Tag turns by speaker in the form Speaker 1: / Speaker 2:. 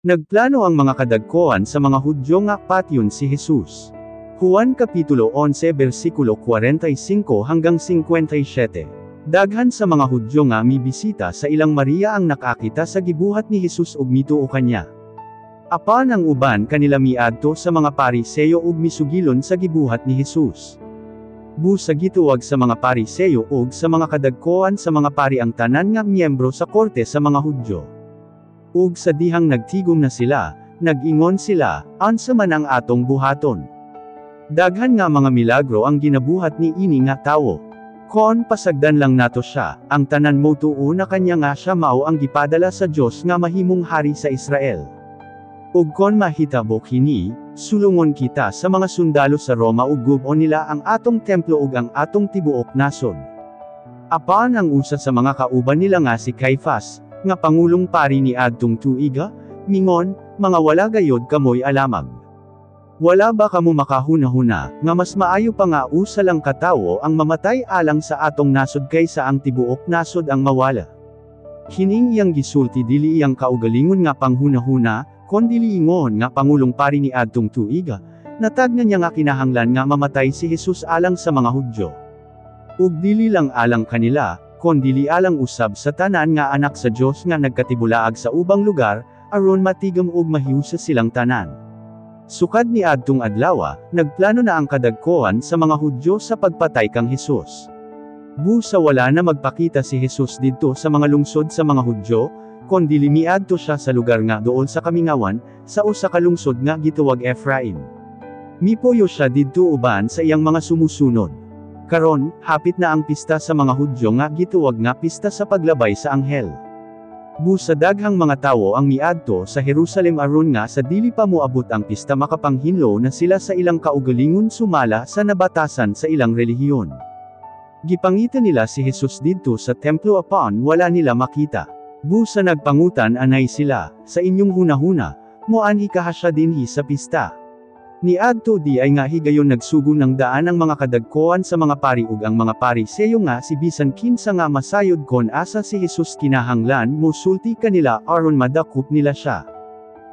Speaker 1: Nagplano ang mga kadagkoan sa mga Hudyo nga patyon si Jesus. Juan Kapitulo 11 versikulo 45 hanggang 57. Daghan sa mga Hudyo nga mibisita sa ilang Maria ang nakakita sa gibuhat ni Jesus ug mituo kanya. Apan ang uban kanila miadto sa mga Pariseyo ug misugilon sa gibuhat ni Jesus. Busa gituwag sa mga Pariseyo ug sa mga kadagkoan sa mga pari ang tanan nga miyembro sa korte sa mga Hudyo. Ug sa dihang nagtigom na sila, nag-ingon sila, "Unsa man ang atong buhaton? Daghan nga mga milagro ang ginabuhat ni ini nga tawo. Kon pasagdan lang nato siya, ang tanan motuo na kanya nga siya mao ang gipadala sa Dios nga mahimong hari sa Israel. Ug kon mahitabo kini, sulungon kita sa mga sundalo sa Roma ug gub-on nila ang atong templo ug ang atong tibuok nasod." Apan ang usa sa mga kauban nila nga si Caifas, nga pangulong pari ni adtong tuiga, mingon, "Mga wala gayod kamoy alamag. Wala ba kamo makahuna-huna, nga mas maayo pa nga usa lang ka tawo ang mamatay alang sa atong nasod kaysa ang tibuok nasod ang mawala?" Kining iyang gisulti dili iyang kaugalingon nga panghunahuna, kondili ingon nga pangulong pari ni adtong tuiga, natagna niya nga kinahanglan nga mamatay si Jesus alang sa mga Hudyo. Ug dili lang alang kanila, kondili alang usab sa tanan nga anak sa Dios nga nagkatibulaag sa ubang lugar, aron matigom ug mahiusa silang tanan. Sukad ni adtong adlawa, nagplano na ang kadagkoan sa mga Hudyo sa pagpatay kang Hesus. Busa wala na magpakita si Jesus didto sa mga lungsod sa mga Hudyo, kondili miadto siya sa lugar nga duol sa kamingawan, sa usa ka lungsod nga gitawag Efraim. Mipuyo siya didto uban sa iyang mga sumusunod. Karon, hapit na ang pista sa mga Hudyo nga gituwag nga pista sa paglabay sa anghel. Busa daghang mga tawo ang miadto sa Jerusalem aron nga sa dili pa moabot ang pista makapanghinlo na sila sa ilang kaugalingon sumala sa nabatasan sa ilang relihiyon. Gipangita nila si Jesus didto sa templo apan wala nila makita. Busa nagpangutan anay sila, "Sa inyong hunahuna, moanhi kaha siya dinhi sa pista?" Niadto di ay nga higayon nagsugo ng daan ang mga kadagkoan sa mga pari ug ang mga Pariseyo nga si bisan kinsa nga masayod kon asa si Jesus kinahanglan mosulti kanila aron madakop nila siya.